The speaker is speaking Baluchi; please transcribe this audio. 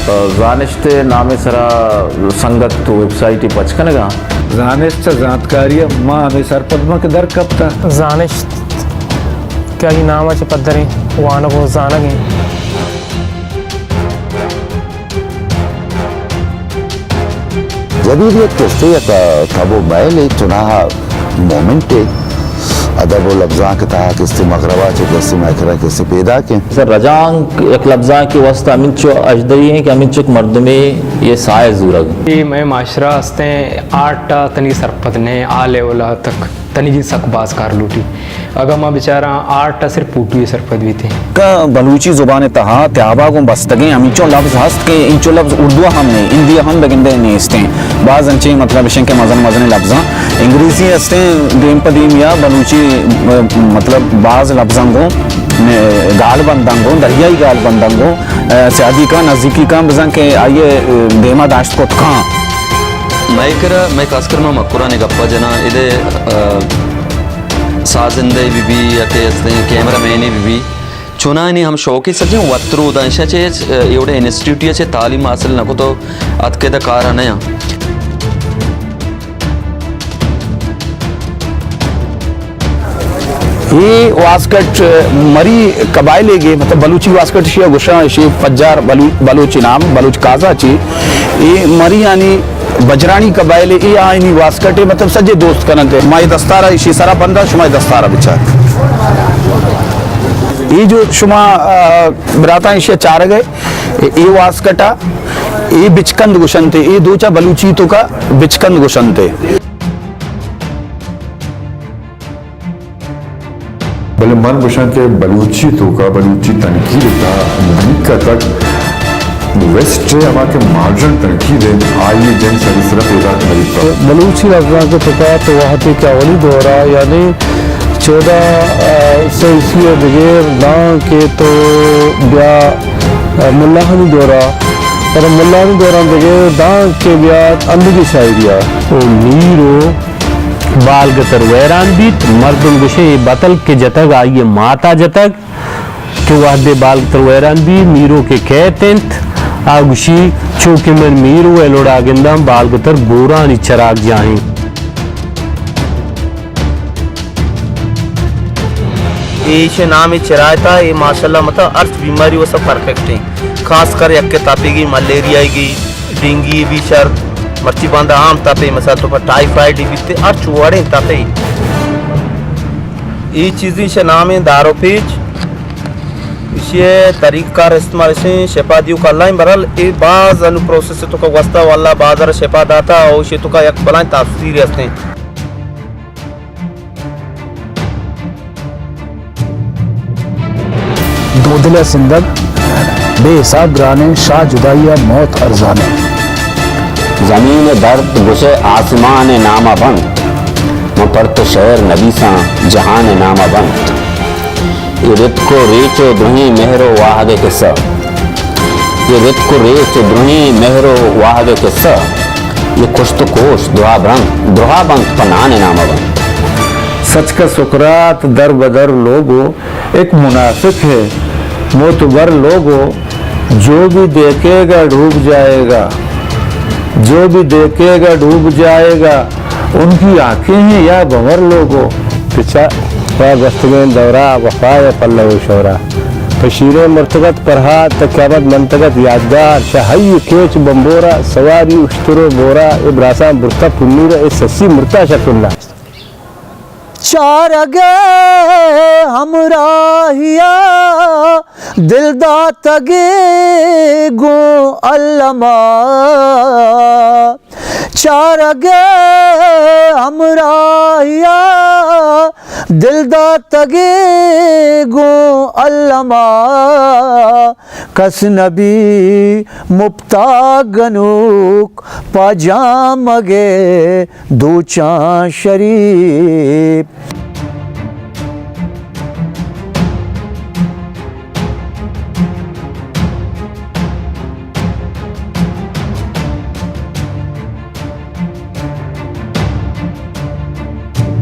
زانشت ءِ نام ءِ سرا سنگت تو ویب سائٹے پچ کنگا۔ زانشت چہ زانتکاری ءَ ما ہمے سرپد باں کہ در کپتہ۔ زانشت کہ آئی نام ءَ چہ پدریں وانگ ءُ زانگ ایں۔ جدیدیت کسے یک تب ءُ مئیلے، چناہا مومنٹے ادب ءُ لبزانک ءِ تہا کسے مغربا چہ کسے مئے کرا کسے پیداک ایں۔ سر، رجانک یک لبزانکے واسطہ ہمینچو اژدری ایں کہ ہمینچک مردمے یہ ساہ ءِ زورگ۔ یہ مئے معاشرہ استیں، آرٹ ءَ تنی سرپد نہ ایں، آ لیول ءَ تک تنیگی سک باز کار لوٹی۔ اگاں ما بچاراں آرٹ ءَ صرف پوٹوے سرپد بیت ایں۔ کہ بلوچی زبان ءِ تہا تیابا گوں بستگیں ہمینچو لبز ہست کہ اینچو لبز اردو ءَ ہم نیں، ہندی ءَ ہم بگندے نیست ایں۔ باز انچیں مطلب اش ایں کہ مزن مزنیں لبزاں انگریزی ہستیں، دیم پہ دیم یا بلوچی، م-، مطلب باز لبزاں گوں، م-، گال بنداں گوں، دریائی گال بنداں گوں، ا، سیادی کا نزدیکی کا بزاں کہ آئی ءَ، ا، دیما داشت کت کاں۔ مئے کرا، مئے خاص کر ما مکرانی گپا جناں، ادے، ا، سازندہ بی بی یا کہ ہستیں کیمرہ مین بی بی، چوناہانی ہم شوقے سجیں وترو داں، ایشاں چہ، ا، اے وڑیں انسٹیٹیوٹے چہ تعلیم حاصل نہ کتو، اتکے داں کارا نیاں۔ اے واسکٹ مری قبائلے گے، مطلب بلوچی واسکٹ اشیا گوشاں، اشی پجار بلو-، بلوچی نام، بلوچ کازا چی۔ اے مری یعنی بجرانی قبائلے، اے آئینی واسکٹے، مطلب سجے دوست کننتے۔ ما اے دستارا اشی سرا بندا، شما اے دستارا بچار۔ اے جو شما، آ، براتاں اشیا چارگے، اے، اے واسکٹا، اے بچکند گوشنتے، اے دوچا بلوچی توکا بچکند گوشنتے۔ بلے من گوشاں کہ بلوچی توکا، بلوچی تنقید ءِ تہا منی کتگ ویسٹ ءِ ہما کہ ماڈرن تنقید ءِ، آئی ءِ جنس سری سرا پیداک مہ بیتگ۔ بلوچی لبزانک ءِ توکا تو وہدے کہ اولی دورا، یعنی چودہ، آ، سو عیسوی ءَ بگر داں کہ تو بیا، آ، ملاہانی دورا، پر ملاہانی دورا بگر داں کہ بیا اندگی شاعری ءَ۔ او میرو بالگتر ویران بیت، مردم گوشے اے بتل کہ جتگ آئی ءِ ماتا جتگ۔ کہ وہدے بالگتر ویران بی، میرو کہ کیت انت، آ گوشی، چو کہ من میرو ءِ لڑا گنداں، بالگتر گورانی چراگ جاہیں۔ ایشی نام چرایتا، اے ماشاءاللہ مطلب ہرچ بیماری واسطہ پرفیکٹ ہیں، خاص کر یک تاپیگی، ملیریائیگی، ڈینگی بی شر، مرچی باندا عام تاپے، مثلا تو پر ٹائیفائیڈ بیتے، ہرچ وڑیں تاپے۔ اے چیزیں شے نام ایں دارو پیچ۔ ایشی ءِ طریقہ کار استعمال اش ایں، شپا دیوک اللہ ایں، برحال اے باز انو پروسیس توکا گوستا و اللہ بازار شپا داتا، او ایشی توکا یک بلائیں تاثیر ہستیں۔ دودل ءِ سندگ بے حساب گرانیں، شاہ جدائی ءَ موت ارزانیں۔ زمین ءِ درد گوشئے آسمان ءِ نام ءَ بنت، من پر تو شعر نبیساں جہان ءِ نام ءَ بنت۔ اے رتک ءُ ریچ ءُ درہیں مہر ءُ واہگ ءِ قصہ، اے رتک ءُ ریچ ءُ درہیں مہر ءُ واہگ ءِ قصہ، اے کشت ءُ کوش دراہ برنت، دراہ بنت پہ نان ءِ نام ءَ بنت۔ سچ کا سقراط در بدر لوگو، ایک منافق ہے معتبر لوگو، جو بھی دیکھے گا ڈوب جائے گا، جو بھی دیکھے گا ڈوب جائے گا، ان کی آنکھیں ہیں یا بھنور لوگو۔ پچا وا گوستگیں دورا وفا ءِ پلو ءُ شورا، پہ شیریں مرتگت پرہاد، تہ قیامت منتگت یادگار، شہ ہئی کیچ بمبورا، سواری اشتر ءُ بورا، اے براساں برتا پنیرا، اے سسی مرتا شہ کنڈا۔ چارگ ءِ ہمراہیا دل داتگے گوں الما، چارگ ءِ ہمراہیا دل داتگے گوں الما، کس نبی مپتا گنوک پہ جامگ ءِ دوچاں شریپ۔